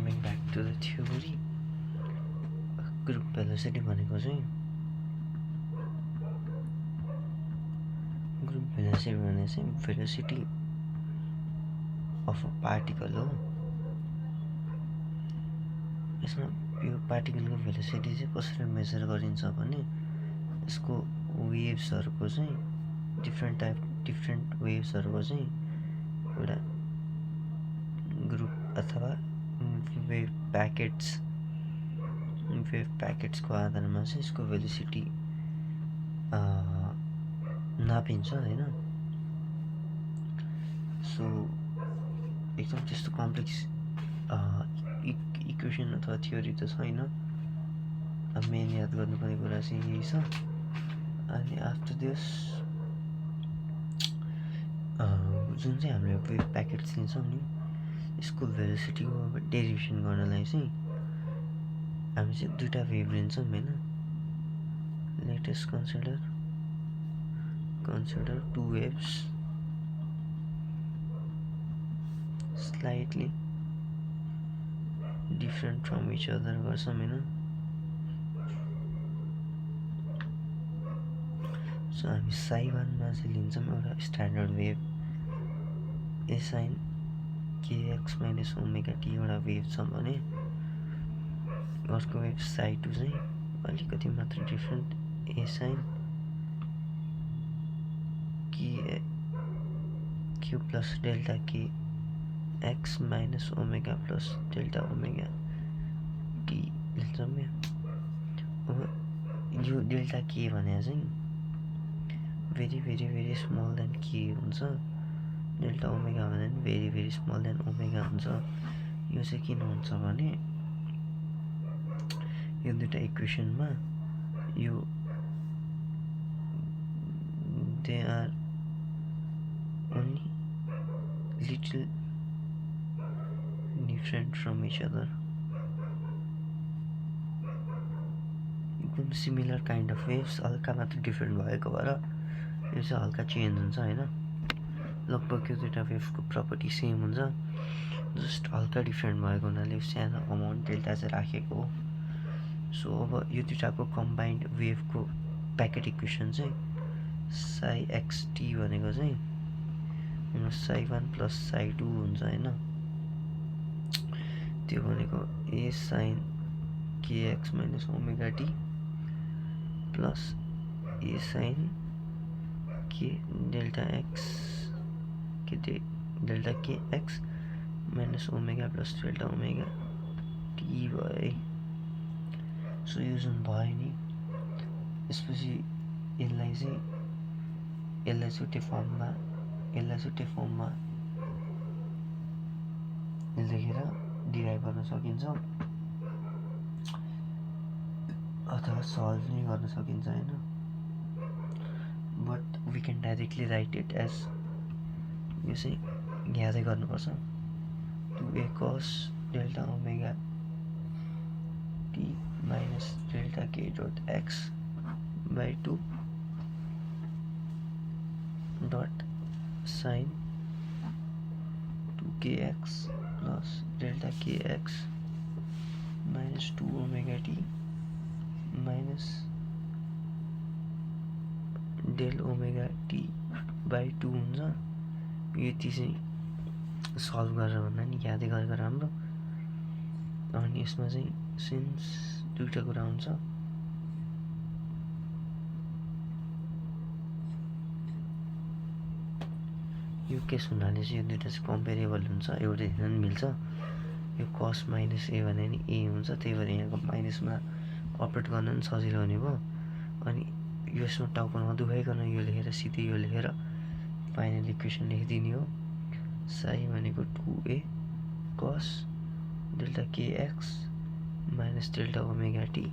Coming back to the theory, group velocity भनेको चाहिँ velocity of a particle हो। यसमा यो पार्टिकलको भेलोसिटी चाहिँ कसरी मेजर गरिन्छ भने यसको वेभ्सहरूको चाहिँ डिफ्रेन्ट वेभ्सहरूको चाहिँ एउटा ग्रुप अथवा वेभ प्याकेट्सको आधारमा चाहिँ यसको भेलोसिटी नापिन्छ होइन। सो एकदम त्यस्तो कम्प्लेक्स इक्वेसन अथवा थ्योरी त छैन। अब मेन याद गर्नुपर्ने कुरा चाहिँ यही छ। अनि आफ्टर दिस जुन चाहिँ हामीले वेभ प्याकेट्स लिन्छौँ नि, यसको भेलोसिटीको अब डेरिभेसन गर्नलाई चाहिँ हामी चाहिँ दुईवटा वेभ लिन्छौँ होइन। Latest consider two waves slightly different from each other गर्छौँ होइन। सो हामी psi1 मा चाहिँ लिन्छौँ एउटा standard wave A sine kx minus omega T एउटा वेभ छ भने अर्को वेभ psi2 चाहिँ अलिकति मात्र different A sine Q plus delta K X minus omega plus delta omega T लिन्छौँ। अब यो डेल्टा के भने चाहिँ very very very small then के हुन्छ, डेल्टा ओमेगा भने very very small then omega हुन्छ। यो चाहिँ किन हुन्छ भने यो दुईवटा इक्वेसनमा यो they are only little different from each other, एकदम सिमिलर काइन्ड अफ वेभ्स, हल्का मात्र डिफ्रेन्ट भएको भएर यो चाहिँ हल्का चेन्ज हुन्छ होइन। लगभग यो दुईवटा वेभको प्रपर्टी सेम हुन्छ, जस्ट हल्का डिफ्रेन्ट भएको हुनाले सानो अमाउन्ट डेल्टा चाहिँ राखेको हो। सो अब यो दुईवटाको कम्बाइन्ड वेभको प्याकेट इक्वेसन चाहिँ साई एक्स टी भनेको चाहिँ psi1 प्लस psi2 हुन्छ होइन। त्यो भनेको A sine kx minus omega T plus A sine K delta X delta K X minus omega plus delta omega T भयो है। सो यो जुन भयो नि, यसपछि यसलाई छुट्टै फर्ममा लेखेर डिराइभ गर्न सकिन्छ अथवा सल्भ नै गर्न सकिन्छ होइन। But we can directly write it as, यो चाहिँ यादै गर्नुपर्छ 2a cos delta omega T minus delta K dot X by 2 dot sine 2kx plus delta kx minus 2 omega T minus del omega T by 2 हुन्छ। यति चाहिँ solve गरेर भन्दा नि यादै गरेको राम्रो। अनि यसमा चाहिँ सिन्स दुईवटा कुरा हुन्छ, यो केस हुनाले चाहिँ यो दुईवटा चाहिँ कम्पेरेबल हुन्छ, एउटै दिन मिल्छ। यो कस माइनस ए भने नि ए हुन्छ, त्यही भएर यहाँको माइनसमा अपरेट गर्न पनि सजिलो हुने भयो। अनि यसमा टाउको नदुखाइकन यो लेखेर सिधै यो लेखेर फाइनल इक्वेसन लेखिदिने हो। साई भनेको 2a कस delta kx minus delta omega T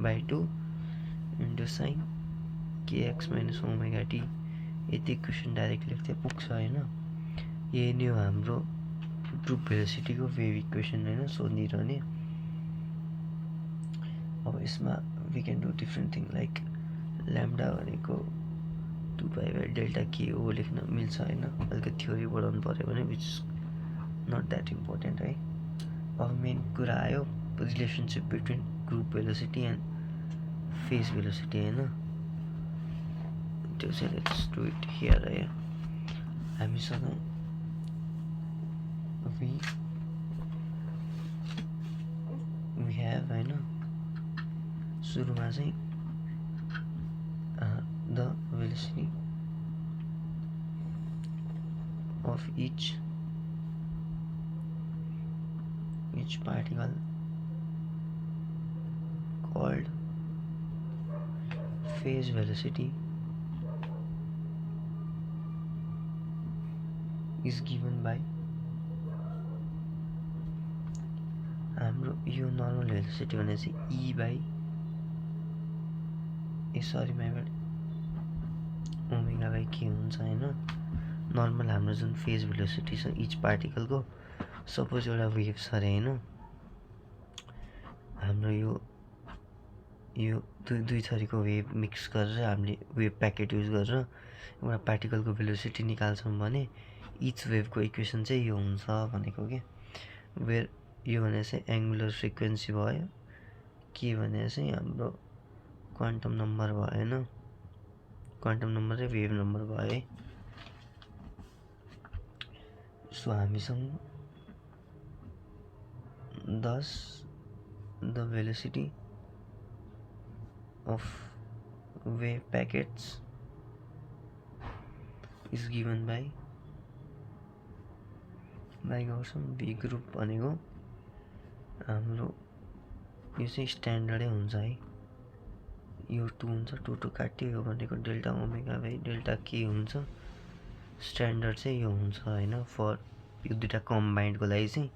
by 2 into sign kx minus omega T. यति इक्वेसन डाइरेक्ट लेख्दै पुग्छ होइन। यही नै हो हाम्रो ग्रुप भेलोसिटीको वेभ इक्वेसन होइन सोधिरहने। अब यसमा we can do different thing like lambda भनेको 2π डेल्टा के हो लेख्न मिल्छ होइन। अलिकति थ्योरी बढाउनु पऱ्यो भने which is not that important है। अब मेन कुरा आयो relationship between group velocity and phase velocity होइन, त्यो चाहिँ लेट्स डु इट हियर है। हामीसँग वी हेभ होइन, सुरुमा चाहिँ the velocity of each particle called phase velocity is given by हाम्रो यो नर्मल भेलोसिटी भने चाहिँ ई बाई ओमेगा बाई के हुन्छ होइन। नर्मल हाम्रो जुन फेज भेलोसिटी छ इच पार्टिकलको, सपोज एउटा वेभ छ अरे होइन, हाम्रो यो दुई थरीको वेभ मिक्स गरेर हामीले वेभ प्याकेट युज गरेर एउटा पार्टिकलको भेलोसिटी निकाल्छौँ भने इच वेभको इक्वेसन चाहिँ यो हुन्छ भनेको क्या। वेयर यो भने चाहिँ एङ्गुलर फ्रिक्वेन्सी भयो, के भने चाहिँ हाम्रो क्वान्टम नम्बर भयो होइन, क्वान्टम नम्बर र वेभ नम्बर भयो है। सो हामीसँग thus the velocity of wave packets is given by गर्छौँ बी ग्रुप भनेको हाम्रो यो चाहिँ स्ट्यान्डर्डै हुन्छ है। यो 2 हुन्छ, 2 काट्यो, यो भनेको डेल्टा ओमेगा बाई डेल्टा के हुन्छ। स्ट्यान्डर्ड चाहिँ यो हुन्छ होइन। फर यो दुइटा कम्बाइन्डको लागि चाहिँ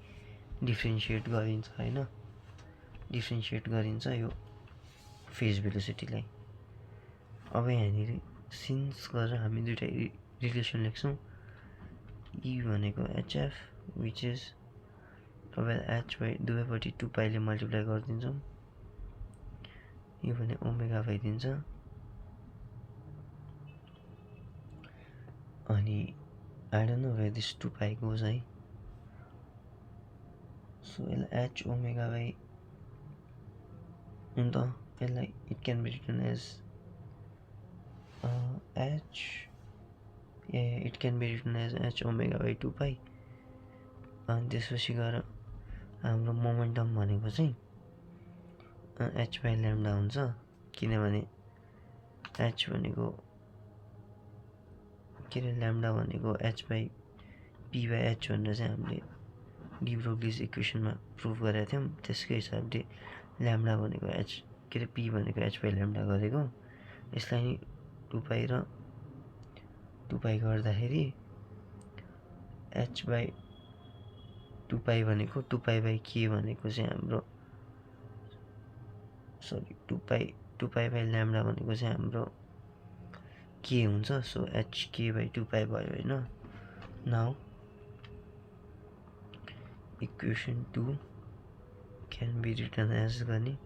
डिफ्रेन्सिएट गरिन्छ होइन, डिफ्रेन्सिएट गरिन्छ यो फेज भेलोसिटीलाई। अब यहाँनिर सिन्स गरेर हामी दुइटा रिलेसन लेख्छौँ। ई भनेको एचएफ विच इज अब एच बाई दुवैपट्टि 2 पाइले मल्टिप्लाई गरिदिन्छौँ, यो भने ओमेगा भइदिन्छ। अनि I don't know where this 2 pi goes है। सो यसलाई एच ओमेगा बाई अन्त यसलाई it can be written as it can be written as H omega by 2 pi. अनि त्यसपछि गएर हाम्रो मोमेन्टम भनेको चाहिँ एच बाई ल्याम्डा हुन्छ, किनभने एच भनेको के अरे ल्याम्डा भनेको H by P by H भनेर चाहिँ हामीले डी ब्रोग्लीज इक्वेसनमा प्रुभ गरेका थियौँ। त्यसकै हिसाबले ल्याम्डा भनेको एच के अरे पी भनेको एच बाई ल्याम्डा गरेको। यसलाई नि 2 पाइ र 2 पाइ गर्दाखेरि एच बाई 2 पाइ भनेको 2 पाइ बाई के भनेको चाहिँ हाम्रो सरी 2 पाइ बाई ल्याम्डा भनेको चाहिँ हाम्रो के हुन्छ। सो एच के बाई 2 पाइ भयो होइन। Now equation 2 can be written as गर्ने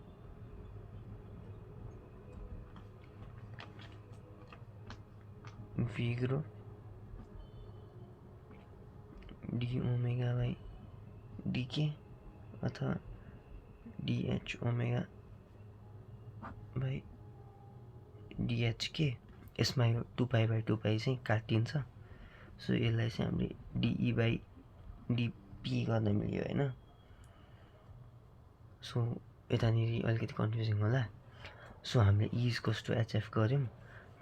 v group D omega by DK अथवा डीएच ओमेगा बाई डीएचके। यसमा यो 2 पाइ बाई 2 पाइ चाहिँ काटिन्छ। सो यसलाई चाहिँ हामीले डिई बाई डिपी गर्न मिल्यो होइन। सो यतानिर अलिकति कन्फ्युजिङ होला। सो हामीले इज कोस टु एचएफ गऱ्यौँ,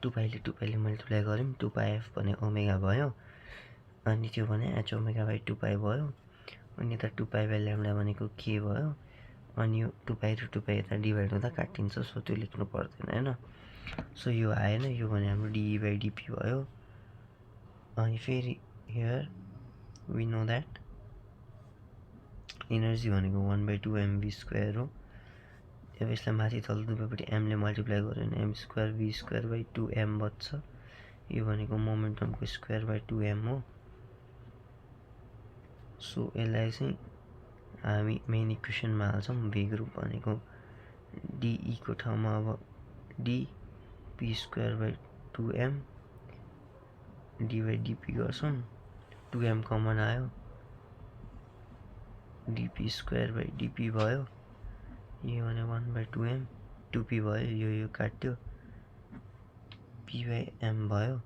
2 पाइले 2 पाइले मल्टिप्लाई गऱ्यौँ, 2 पाइ एफ भने ओमेगा भयो, अनि त्यो भने एच ओमेगा बाई 2 पाइ भयो। अनि यता 2 पाइ बाई ल्याम्डा भनेको के भयो, अनि यो 2 पाइ र 2 पाइ यता डिभाइड हुँदा काटिन्छ। सो त्यो लेख्नु पर्दैन होइन। सो यो आएन, यो भने हाम्रो डिई बाई डिपी भयो। अनि फेरि here we know that energy भनेको 1/2 mv स्क्वायर हो। अब यसलाई माथि तल दुवैपट्टि एमले मल्टिप्लाई गऱ्यो भने M square V square by 2m बच्छ। यो भनेको मोमेन्टमको स्क्वायर बाई 2m हो। सो यसलाई चाहिँ हामी मेन इक्वेसनमा हाल्छौँ। भी ग्रुप भनेको डिईको ठाउँमा अब D P square by 2m D by DP गर्छौँ। 2m कमन आयो, डिपी स्क्वायर बाई डिपी भयो, यो भने 1/2m, 2p भयो, यो काट्यो, p बाई m भयो।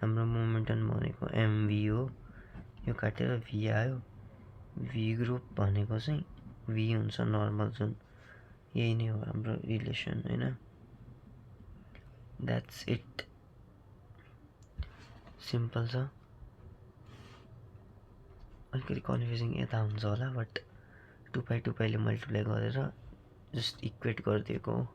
हाम्रो मोमेन्टम भनेको mv हो, यो काटेर v आयो। v ग्रुप भनेको चाहिँ v हुन्छ नर्मल जुन, यही नै हो हाम्रो रिलेसन हैन। द्याट्स इट, सिम्पल छ। अलिकति कन्फ्युजिङ यता हुन्छ होला, बट 2 पाइले मल्टिप्लाई गरेर जस्ट इक्वेट गरिदिएको हो।